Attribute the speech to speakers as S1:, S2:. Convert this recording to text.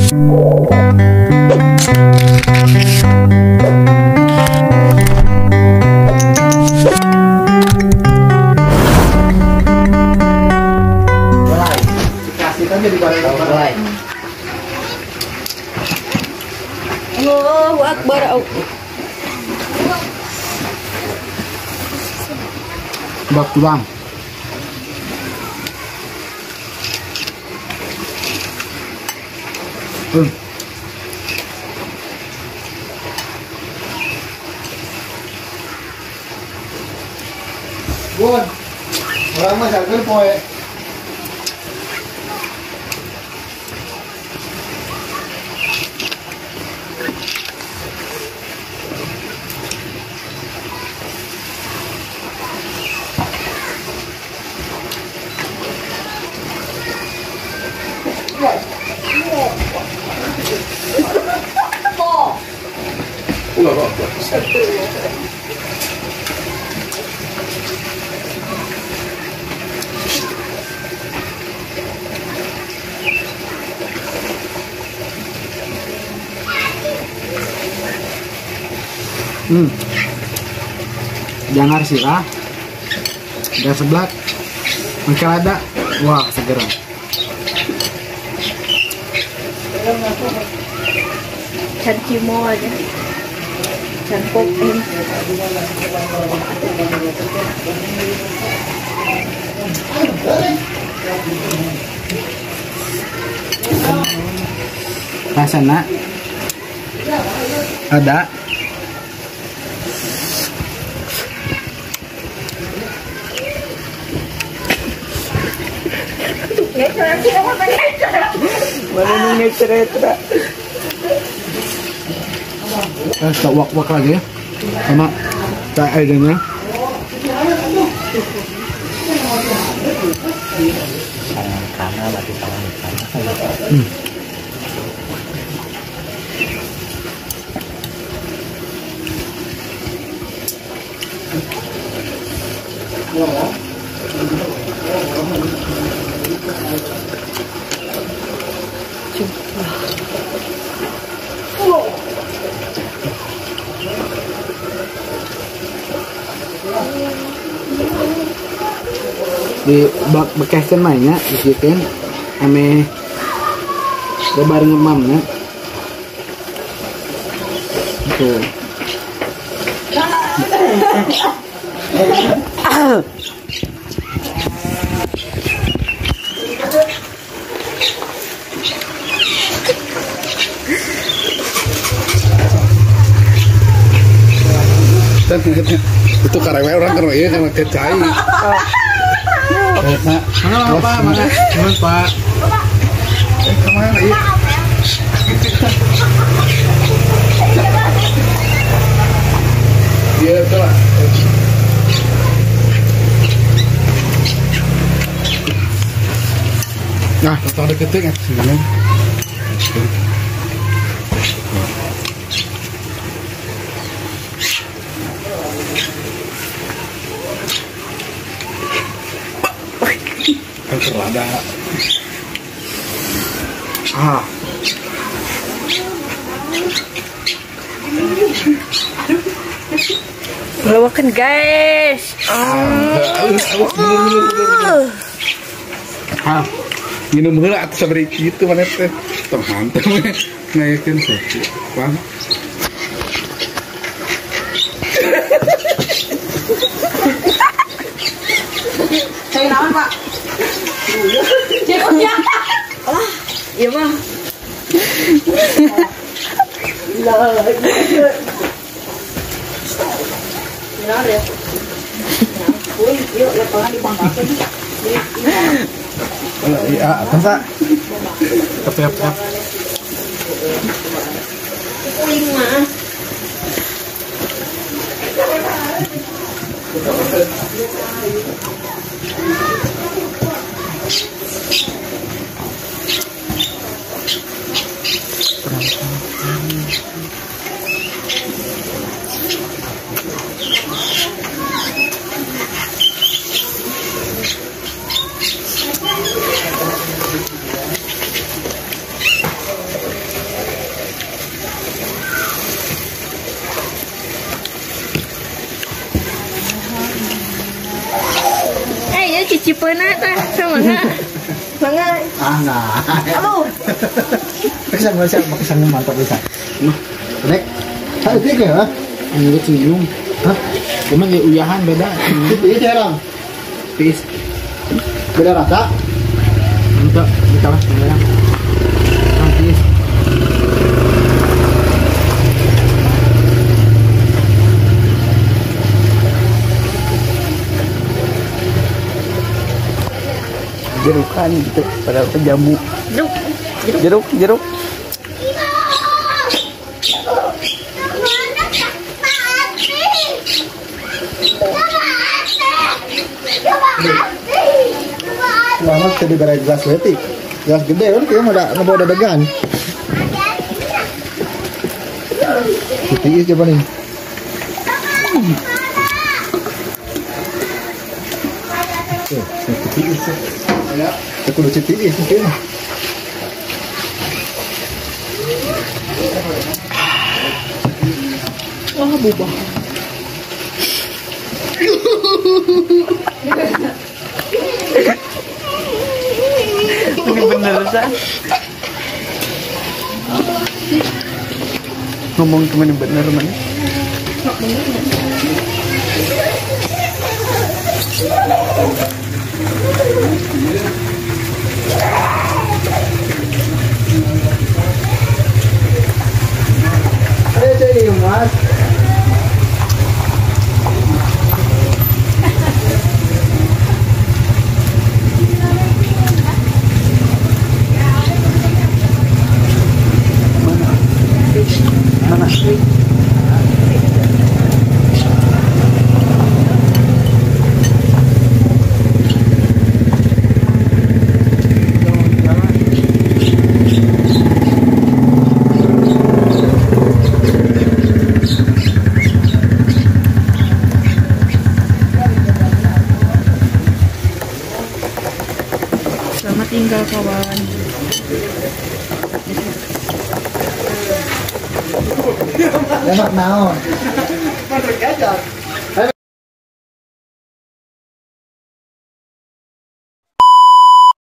S1: Mulai.
S2: Allahu Akbar.
S1: Bak tulang.
S3: Bun, orang mah sakeun poe.
S1: Jangar sirah, dan seblak, makan lada, wah segera.
S2: Can cimo aja, can popin.
S1: Rasana ada. Terus tak wak-wak lagi ya, sama tak adanya. Di bak bekaskan mainnya disikin ame lebar ngemamnya tuh.
S3: Itu karena orang karena iya karena kecai.
S1: Mana Pak? Mana? Mana Pak?
S3: Kemana iya? Iya betul lah.
S1: Nah, potong deketin ya sini.
S3: Ada.
S1: Ah.
S2: Bawakan guys.
S3: Ah. Minum heula atuh sabari kitu maneh teh. Tong hantam ngayekeun sakieu. Paham?
S2: Saya naon, Pak? Lah, iya mah.
S3: Iya, apa sih?
S1: Tep-tep.
S2: Cipeuna tah sama mangga.
S1: Ah nah.
S2: Aduh.
S1: Pisang bisa, pisang mantap bisa. Nek. Hah, itu ya? Ini cium. Hah? Cuman ya uyahan beda. Itu ya, Ram. Pis. Beda rasa? Enggak, enggak lah, enggak. Pis.
S4: Jerukan gitu, padahal jamu.
S2: Jeruk.
S4: Jeruk, jeruk.
S1: Lama jadi bare gelas leutik. Gelas gede kan kayaknya udah ngebawa dadegan. Tiis coba nih. Tuh, tiis. Ya, kudu tiis mungkin.
S2: Wah, bubah.
S4: Ini bener sah. Ngomong kemana bener mana?
S1: Ayo jadi mas.
S4: Mana?
S2: Selamat tinggal kawan.
S1: Enak naon.